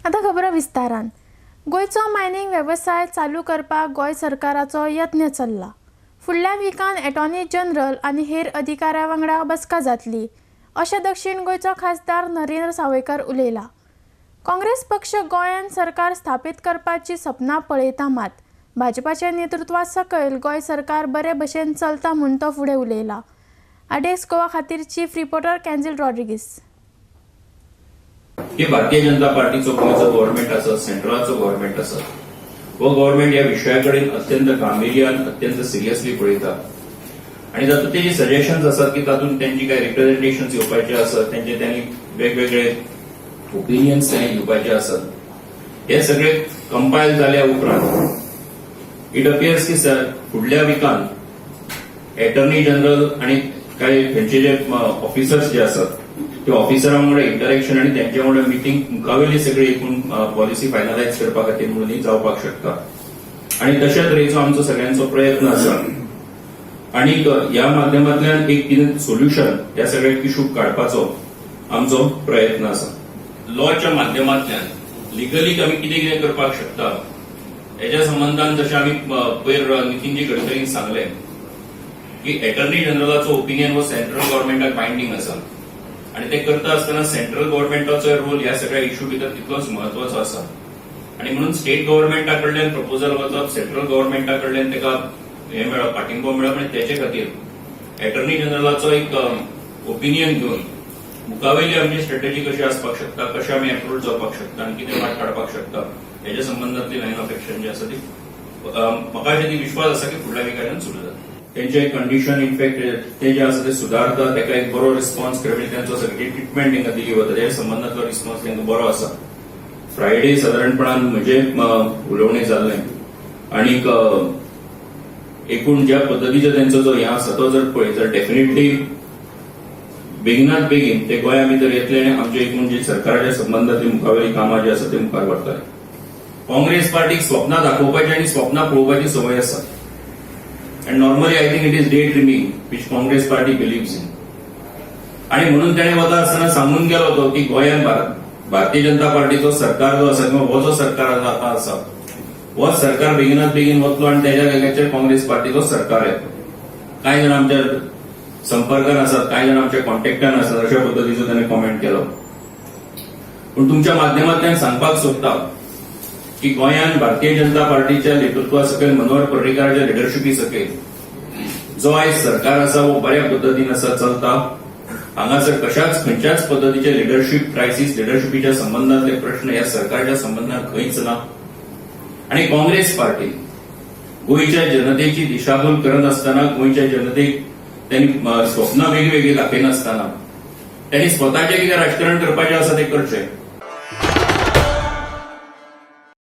आतां खबरो विस्तारान. गोंयचो मायनींग वेवसाय चालू करपाक गोंय सरकाराचो यत्न चल्ला. फुडल्या विकान एटॉर्नी जनरल आनी हेर अधिकाऱ्यां वांगडा बसका जातली, अशें दक्षीण गोंयचो खासदार नरेंद्र सावयकार उलयला. काँग्रेस पक्ष गोंयांत सरकार स्थापीत करपाची सपनां पळयता, मात भाजपाच्या नेतृत्वा सकयल गोंय सरकार बरे भशेन चलता म्हूण तो फुडें उलयला. आडेक्स गोवा खातीर चीफ रिपोर्टर कॅन्झील रॉड्रिगीस. की भारतीय जनता पार्टीचो गोंयचो गव्हर्नमेंट आसा, सेंट्रलाचो गव्हर्नमेंट आसा, हो गव्हर्नमेंट ह्या विशया कडेन अत्यंत गांभिर्यान, अत्यंत सिरियसली पळयता आणि तातूंत तेजी सजेशन्स आसात की तातूंत त्यांची काय रिप्रेझेंटेशन येवपाचे आसत, त्यांचे त्यांनी वेगवेगळे ओपिनियन्स त्यांनी दिवपाचे आसत, हे सगळे कंपायल जाल्या उपरांत it appears की सर, फुडल्या विकान एटर्नी जनरल आणि काही थंयचे जे ऑफिसर्स जे आसात, ते ऑफिसरां वांगडा इंटरेक्शन आणि त्यांच्या वांगडा मिटींग मुखावेली सगळी एकूण पॉलिसी फायनलायज करपा खातीर म्हणून ही जावपाक शकता आणि तशा तरेचो आमचो सगळ्यांचो प्रयत्न आसा. आणि ह्या माध्यमांतल्यान एक कितें सोल्युशन ह्या सगळ्या इशूक काडपाचो आमचो प्रयत्न आसा. लॉच्या माध्यमांतल्यान लिगली आमी कितें कितें करपाक शकता, हेच्या संबंदान जशें आमी पयर नितीनजी गडकरीन सांगलें की एटर्नी जनरलाचो ओपिनियन हो सेंट्रल गव्हर्नमेंटाक बायंडींग आसा आणि ते करता आसतना सेंट्रल गव्हर्नमेंटाचो रोल ह्या सगळ्या इश्यू भितर तितलोच म्हत्वाचो आसा. आणि म्हणून स्टेट गव्हर्नमेंटा कडल्यान प्रपोजल वचप, सेंट्रल गव्हर्नमेंटा कडल्यान ताका हे मेळप, पाठिंबो मेळप आनी तेचे खातीर एटर्नी जनरलाचो एक ओपिनियन घेवन मुखावयली आमची स्ट्रॅटेजी कशी आसपाक शकता, कशें आमी अप्रोच जावपाक शकता आनी कितें वाट काडपाक शकता, हेच्या संबंदांतली लायन ऑफ एक्शन जी आसा ती म्हाका अशें ती विश्वास आसा की फुडल्या विकाच्यान सुरू जाता. तेंचे कंडिशन इनफॅक्ट ते जे आसा ते सुदारता, ताका एक बरो रिस्पॉन्स म्हणजे त्यांचो सगळी ट्रिटमेंट तांकां दिली वता, त्या संबंदांतलो रिस्पॉन्स तांकां बरो आसा. फ्रायडे सादारणपणान म्हजें उलोवणें जाल्लें आणीक एकूण ज्या पद्दतीचो तेंचो जो हें आसा तो जर पळयत जाल्यार डेफिनेटली बेगिनात बेगीन ते गोंया भितर येतले आनी आमचे एकूण जे सरकाराच्या संबंदांतली मुखावेली कामां जी आसा ते मुखार व्हरतले. काँग्रेस पार्टीक स्वप्नां दाखोवपाची आनी स्वप्नां पळोवपाची संवय आसा and normally I think it is day dreaming which Congress Party believes in. आणि म्हणून त्याने वता आसतना सांगून गेलो तो की गोंयांत भारतीय जनता पार्टीचो सरकार जो आसा किंवा हो जो सरकार आतां आसा, हो सरकार बेगिनात बेगीन वतलो आनी तेज्या जाग्याचेर काँग्रेस पार्टीचो सरकार येतलो. कांय जाण आमच्या संपर्कान आसात, कांय जाण आमच्या कॉन्टॅक्टान आसात, अशा पद्दतीचो त्याने कॉमेंट केलो. पूण तुमच्या माध्यमांतल्यान सांगपाक सोदता की गोंयांत भारतीय जनता पार्टीच्या नेतृत्वा सकयल, मनोहर पर्रीकाराच्या लिडरशिपी सकयल जो आयज सरकार आसा, हो बऱ्या पद्दतीन आसा, चलता. हांगासर कशाच खंयच्याच पद्दतीचे लिडरशीप क्रायसीस, लिडरशिपीच्या संबंदांतले प्रश्न ह्या सरकारच्या संबंदात खंयच ना. आणि काँग्रेस पार्टी गोंयच्या जनतेची दिशाभूल करनासतना, गोंयच्या जनतेक त्यांनी स्वप्नां वेगळी वेगळी दाखयनासतना त्यांनी स्वताचें कितें राजकारण करपाचें आसा तें करचें.